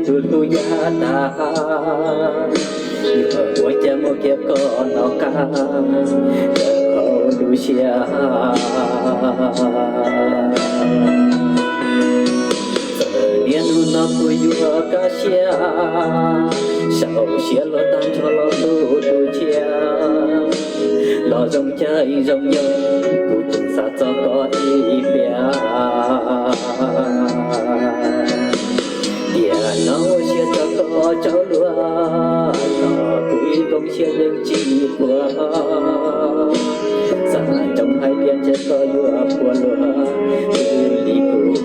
Tus hlub yaj tas, yuav ua cas muaj kiag koj nov qab rau hauv lub siab. Txawm niaj hnub no kuv yuav kaj siab, saum siab los tag nrho los tu tu thiab, los zoo caij zoo nyoog kuv tseem xav txog koj ib pliag. Tiam no ua siab rau koj tsaug luag, los kuv ib nplooj siab yeej tsis quaj. Xav ntsoov hais tias ntshe koj yuav puas luag li kuv.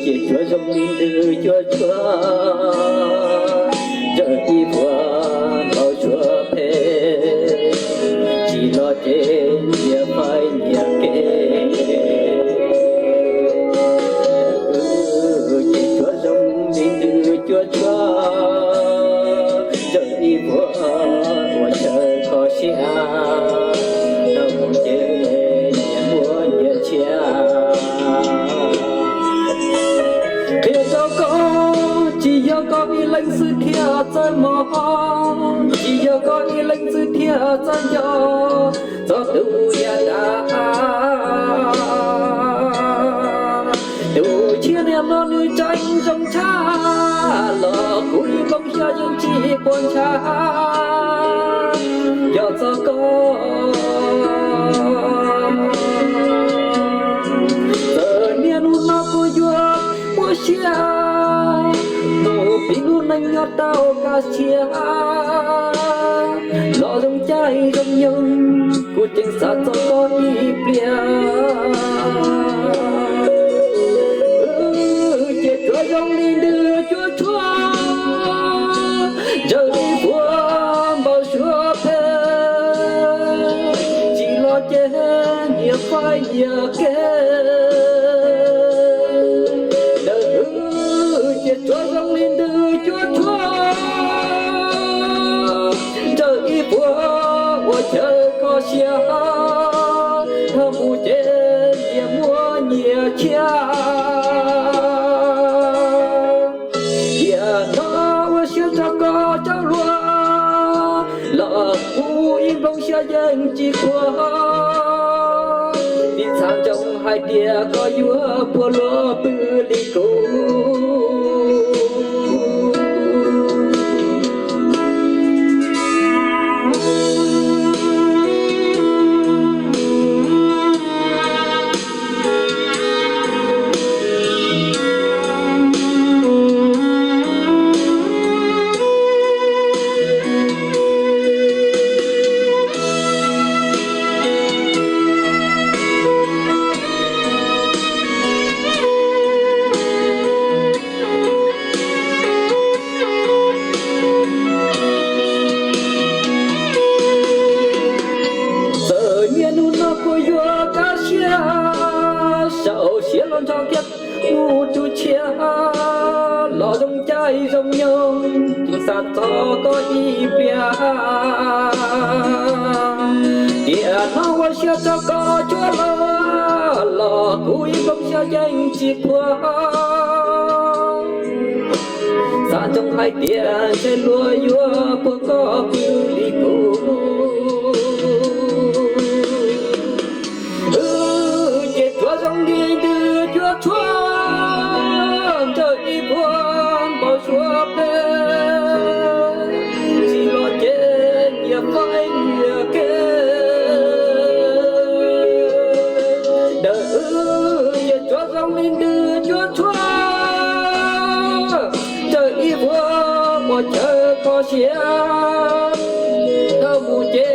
Ces cuav zoo li ntws cuaj cuaj, ntsawm ib vuag npau suav phem, tsis los ces nyias faib nyias kev. Ces cuav zoo li ntws cuaj cuaj, ntsawm ib vuag ua chaw kho siab, dhau mus ces nyias muaj nyias tsiab. Qhia rau koj, tsis yog koj ib leeg xwb thiaj txawj mloog, tsis yog koj ib leeg xwb thiaj txawj nco txog tus yaj tas. Tus tshiab niaj no nws tseem zoo tshaj, los kuv ib nplooj siab yeej tsis quaj ntshai. Yog txog koj, txawm niaj hnub no kuv yuav muab siab mus pib lub neej nyob tau kaj siab, los zoo caij zoo nyoog kuv tseem xav txog koj ib pliag. Ces cuav zoo li ntws cuaj cuaj, ntsawm ib vuag npau suav phem, tsis los ces nyias faib nyias kev. Ntawm wb ces cuav zoo li ntws cuaj cuaj, ntsawm ib vuag ua chaw kho siab, dhau mus ces nyias muaj nyias tsiab. Tiam no ua siab rau koj tsaug luag, los kuv ib nplooj siab yeej tsis quaj, vim xav ntsoov hais tias koj yuav puas luag pw li kuv. Txawm niaj hnub no kuv yuav kaj siab, saum siab los nrog kiag mus tu tshiab, los zoo caij zoo nyoog tseem xav txog koj ib pliag. Tiam no ua siab rau koj tsaug luag, los kuv ib nplooj siab yeej tsis quaj, xav ntsoov hais tias ntshe luag yuav puas koj pw li kuv. Ces cuav zoo li ntws cuaj cuaj, ntsawm ib vuag npau suav phem, tsis los ces nyias faib nyias kev. Ntawm wb ces cuav zoo li ntws cuaj cuaj, ntsawm ib vuag ua chaw kho siab, dhau mus ces